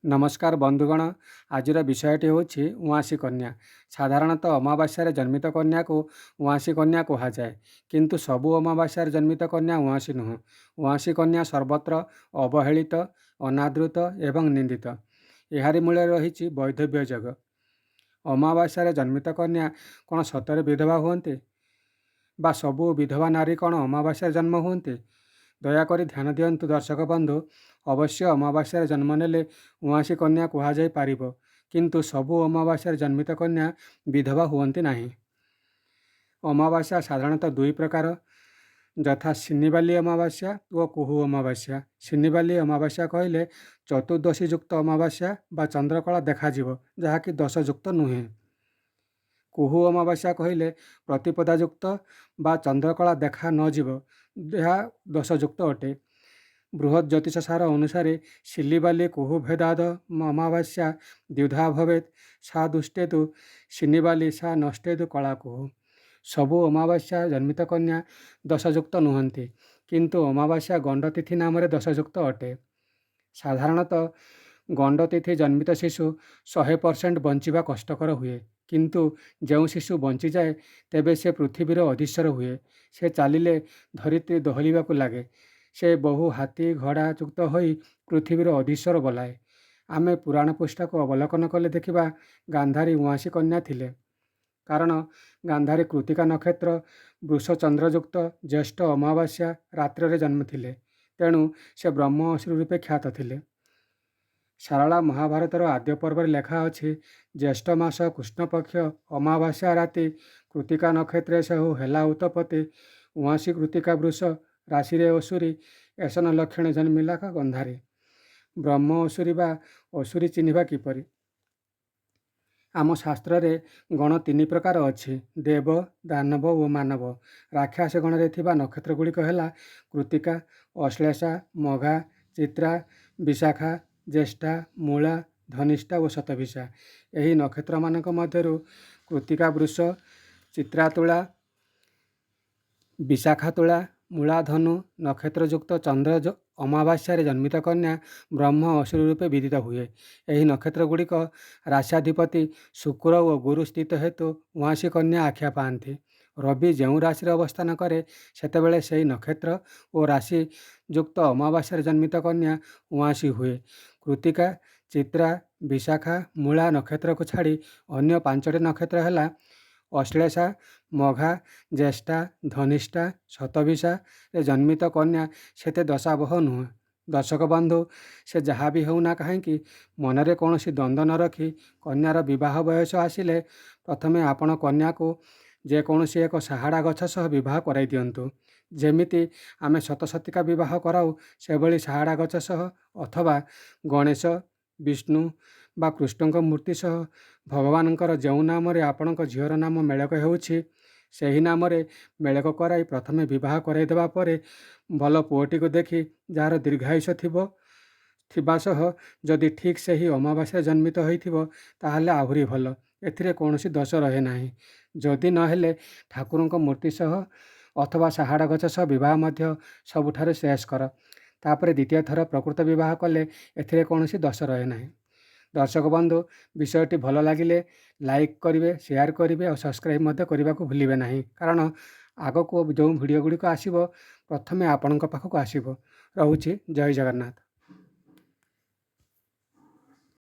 ନମସ୍କାର ବନ୍ଧୁଗଣ, ଆଜିର ବିଷୟଟି ହେଉଛି ଉଆଁସୀ କନ୍ୟା। ସାଧାରଣତଃ ଅମାବାସ୍ୟାରେ ଜନ୍ମିତ କନ୍ୟାକୁ ଉଆଁସୀ କନ୍ୟା କୁହାଯାଏ। କିନ୍ତୁ ସବୁ ଅମାବାସ୍ୟାରେ ଜନ୍ମିତ କନ୍ୟା ଉଆଁସୀ ନୁହଁ। ଉଆଁସୀ କନ୍ୟା ସର୍ବତ୍ର ଅବହେଳିତ, ଅନାଦୃତ ଏବଂ ନିନ୍ଦିତ। ଏହାରି ମୂଳରେ ରହିଛି ବୈଧବ୍ୟ ଯୋଗ। ଅମାବାସ୍ୟାରେ ଜନ୍ମିତ କନ୍ୟା କ'ଣ ସତରେ ବିଧବା ହୁଅନ୍ତି ବା ସବୁ ବିଧବା ନାରୀ କ'ଣ ଅମାବାସ୍ୟାରେ ଜନ୍ମ ହୁଅନ୍ତି? ଦୟାକରି ଧ୍ୟାନ ଦିଅନ୍ତୁ ଦର୍ଶକ ବନ୍ଧୁ। ଅବଶ୍ୟ ଅମାବାସ୍ୟାରେ ଜନ୍ମ ନେଲେ ଉଆଁସୀ କନ୍ୟା କୁହାଯାଇପାରିବ, କିନ୍ତୁ ସବୁ ଅମାବାସ୍ୟାରେ ଜନ୍ମିତ କନ୍ୟା ବିଧବା ହୁଅନ୍ତି ନାହିଁ। ଅମାବାସ୍ୟା ସାଧାରଣତଃ ଦୁଇ ପ୍ରକାର, ଯଥା ସିନିବାଲି ଅମାବାସ୍ୟା ଓ କୁହୁ ଅମାବାସ୍ୟା। ସିନିବାଲି ଅମାବାସ୍ୟା କହିଲେ ଚତୁର୍ଦ୍ଦଶୀଯୁକ୍ତ ଅମାବାସ୍ୟା ବା ଚନ୍ଦ୍ରକଳା ଦେଖାଯିବ, ଯାହାକି ଦଶଯୁକ୍ତ ନୁହେଁ। କୁହୁ ଅମାବାସ୍ୟା କହିଲେ ପ୍ରତିପଦାଯୁକ୍ତ ବା ଚନ୍ଦ୍ରକଳା ଦେଖା ନଯିବ, ଏହା ଦଶଯୁକ୍ତ ଅଟେ। ବୃହତ୍ ଜ୍ୟୋତିଷ ସାର ଅନୁସାରେ ସିଲିବାଲି କୁହୁ ଭେଦାଦ ଅମାବାସ୍ୟା ଦ୍ୱିଧା ଭବେତ୍, ସା ଦୁଷ୍ଟେତୁ ସିନିବାଲି ସା ନଷ୍ଟେତୁ କଳା କୁହୁ। ସବୁ ଅମାବାସ୍ୟା ଜନ୍ମିତ କନ୍ୟା ଦଶଯୁକ୍ତ ନୁହନ୍ତି, କିନ୍ତୁ ଅମାବାସ୍ୟା ଗଣ୍ଡତିଥି ନାମରେ ଦଶଯୁକ୍ତ ଅଟେ। ସାଧାରଣତଃ ଗଣ୍ଡତିଥି ଜନ୍ମିତ ଶିଶୁ 100% ବଞ୍ଚିବା କଷ୍ଟକର ହୁଏ, କିନ୍ତୁ ଯେଉଁ ଶିଶୁ ବଞ୍ଚିଯାଏ ତେବେ ସେ ପୃଥିବୀର ଅଧୀଶ୍ୱର ହୁଏ। ସେ ଚାଲିଲେ ଧରିତ୍ରୀ ଦୋହଲିବାକୁ ଲାଗେ। ସେ ବହୁ ହାତୀ ଘୋଡ଼ା ଯୁକ୍ତ ହୋଇ ପୃଥିବୀର ଅଧୀଶ୍ୱର ବୋଲାଏ। ଆମେ ପୁରାଣ ପୃଷ୍ଠାକୁ ଅବଲୋକନ କଲେ ଦେଖିବା ଗାନ୍ଧାରୀ ଉଆଁସୀ କନ୍ୟା ଥିଲେ। କାରଣ ଗାନ୍ଧାରୀ କୃତିକା ନକ୍ଷତ୍ର ବୃଷ ଚନ୍ଦ୍ରଯୁକ୍ତ ଜ୍ୟେଷ୍ଠ ଅମାବାସ୍ୟା ରାତ୍ରରେ ଜନ୍ମ ଥିଲେ। ତେଣୁ ସେ ବ୍ରହ୍ମ ଅସୁର ରୂପେ ଖ୍ୟାତ ଥିଲେ। ସାରଳା ମହାଭାରତର ଆଦ୍ୟ ପର୍ବରେ ଲେଖା ଅଛି, ଜ୍ୟେଷ୍ଠ ମାସ କୃଷ୍ଣପକ୍ଷ ଅମାବାସ୍ୟା ରାତି କୃତିକା ନକ୍ଷତ୍ରେ ସେହୁ ହେଲା ଉତପତି, ଉଆଁସୀ କୃତିକା ବୃଷ ରାଶିରେ ଅସୁରୀ, ଏସନ ଲକ୍ଷଣେ ଜନ୍ମିଲା ଗନ୍ଧାରୀ। ବ୍ରହ୍ମ ଅସୁରୀ ବା ଅସୁରୀ ଚିହ୍ନିବା କିପରି? ଆମ ଶାସ୍ତ୍ରରେ ଗଣ ତିନି ପ୍ରକାର ଅଛି, ଦେବ, ଦାନବ ଓ ମାନବ। ରାକ୍ଷସ ଗଣରେ ଥିବା ନକ୍ଷତ୍ରଗୁଡ଼ିକ ହେଲା କୃତିକା, ଅଶ୍ଳେଷା, ମଘା, ଚିତ୍ରା, ବିଶାଖା, ଜ୍ୟେଷ୍ଠା, ମୂଳା, ଧନିଷ୍ଠା ଓ ଶତଭିଷା। ଏହି ନକ୍ଷତ୍ରମାନଙ୍କ ମଧ୍ୟରୁ କୃତିକା ବୃଷ, ଚିତ୍ରା ତୁଳା, ବିଶାଖା ତୁଳା, ମୂଳା ଧନୁ ନକ୍ଷତ୍ରଯୁକ୍ତ ଚନ୍ଦ୍ର ଅମାବାସ୍ୟାରେ ଜନ୍ମିତ କନ୍ୟା ବ୍ରହ୍ମ ଅସୁର ରୂପେ ବିଦିତ ହୁଏ। ଏହି ନକ୍ଷତ୍ରଗୁଡ଼ିକ ରାଶ୍ୟାଧିପତି ଶୁକ୍ର ଓ ଗୁରୁ ସ୍ଥିତ ହେତୁ ଉଆଁସୀ କନ୍ୟା ଆଖ୍ୟା ପାଆନ୍ତି। ରବି ଯେଉଁ ରାଶିରେ ଅବସ୍ଥାନ କରେ, ସେତେବେଳେ ସେହି ନକ୍ଷତ୍ର ଓ ରାଶି ଯୁକ୍ତ ଅମାବାସ୍ୟାରେ ଜନ୍ମିତ କନ୍ୟା ଉଆଁସୀ ହୁଏ। କୃତିକା, ଚିତ୍ରା, ବିଶାଖା, ମୂଳା ନକ୍ଷତ୍ରକୁ ଛାଡ଼ି ଅନ୍ୟ ପାଞ୍ଚଟି ନକ୍ଷତ୍ର ହେଲା ଅଶ୍ଳେଷା, ମଘା, ଜ୍ୟେଷ୍ଠା, ଧନିଷ୍ଠା, ଶତଭିଷାରେ ଜନ୍ମିତ କନ୍ୟା ସେତେ ଦଶାବହ ନୁହେଁ। ଦର୍ଶକ ବନ୍ଧୁ, ସେ ଯାହା ବି ହେଉନା କାହିଁକି, ମନରେ କୌଣସି ଦ୍ୱନ୍ଦ୍ୱ ନ ରଖି କନ୍ୟାର ବିବାହ ବୟସ ଆସିଲେ ପ୍ରଥମେ ଆପଣ କନ୍ୟାକୁ ଯେକୌଣସି ଏକ ସାହାଡ଼ା ଗଛ ସହ ବିବାହ କରାଇ ଦିଅନ୍ତୁ। ଯେମିତି ଆମେ ସତସତିକା ବିବାହ କରାଉ, ସେଭଳି ସାହାଡ଼ା ଗଛ ସହ ଅଥବା ଗଣେଶ, ବିଷ୍ଣୁ ବା କୃଷ୍ଣଙ୍କ ମୂର୍ତ୍ତି ସହ। ଭଗବାନଙ୍କର ଯେଉଁ ନାମରେ ଆପଣଙ୍କ ଝିଅର ନାମ ମେଳକ ହେଉଛି, ସେହି ନାମରେ ମେଳକ କରାଇ ପ୍ରଥମେ ବିବାହ କରାଇଦେବା ପରେ ଭଲ ପୁଅଟିକୁ ଦେଖି, ଯାହାର ଦୀର୍ଘାୟୁଷ ଥିବା ସହ ଯଦି ଠିକ୍ ସେହି ଅମାବାସ୍ୟା ଜନ୍ମିତ ହୋଇଥିବ, ତାହେଲେ ଆହୁରି ଭଲ। ଏଥିରେ କୌଣସି ଦୋଷ ରହେ ନାହିଁ। ଯଦି ନହେଲେ ଠାକୁରଙ୍କ ମୂର୍ତ୍ତି ସହ ଅଥବା ସାହାଡ଼ା ଗଛ ସହ ବିବାହ ମଧ୍ୟ ସବୁଠାରୁ ଶ୍ରେୟସ୍କର। ତାପରେ ଦ୍ୱିତୀୟ ଥର ପ୍ରକୃତ ବିବାହ କଲେ ଏଥିରେ କୌଣସି ଦୋଷ ରହେ ନାହିଁ। ଦର୍ଶକ ବନ୍ଧୁ, ବିଷୟଟି ଭଲ ଲାଗିଲେ ଲାଇକ୍ କରିବେ, ସେୟାର କରିବେ ଆଉ ସବସ୍କ୍ରାଇବ୍ ମଧ୍ୟ କରିବାକୁ ଭୁଲିବେ ନାହିଁ। କାରଣ ଆଗକୁ ଯେଉଁ ଭିଡ଼ିଓ ଗୁଡ଼ିକ ଆସିବ, ପ୍ରଥମେ ଆପଣଙ୍କ ପାଖକୁ ଆସିବ। ରହୁଛି, ଜୟ ଜଗନ୍ନାଥ।